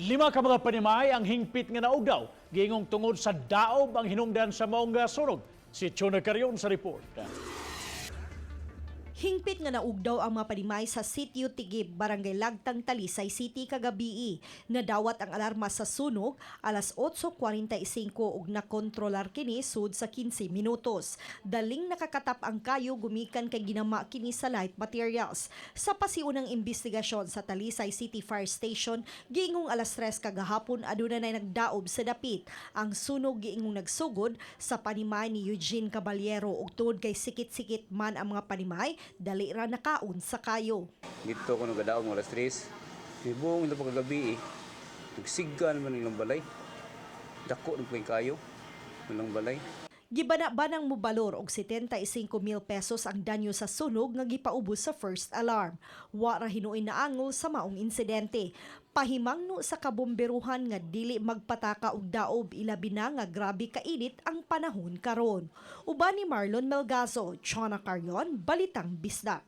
Lima ka mga panimay ang hingpit nga naugdaw. Giingong tungod sa daob ang hinungdan sa maong sunog. Si Chona Carion sa report. Hingpit nga naugdaw ang mga panimay sa Sitio Tigib, Barangay Lagtang, Talisay City kagabii. Nadawat ang alarma sa sunog alas 8:45 ug nakontrolar kini sud sa 15 minutos. Daling nakakatap ang kayo gumikan kay ginama kini sa light materials. Sa pasiunang investigasyon sa Talisay City Fire Station, giingong alas 3 kagahapon aduna na nagdaob sa dapit. Ang sunog giingong nagsugod sa panimay ni Eugene Caballero ug tungod kay sikit-sikit man ang mga panimay, dali ra nakaon sa kayo. Dito ko nagadaog mga alas 3. Mibong ito pagkagabi eh. Nagsigga naman ilang balay. Dako ng kayo. Ilang balay. Gibana-banang mobalor og 75 mil pesos ang danyo sa sunog nga gipaubos sa first alarm. Wa ra hinuin naangol sa maong insidente. Pahimangno sa kabomberuhan nga dili magpataka og daob, ilabi na nga grabe kainit ang panahon karon. Uban ni Marlon Melgazo, Chona Carion, Balitang Bisdak.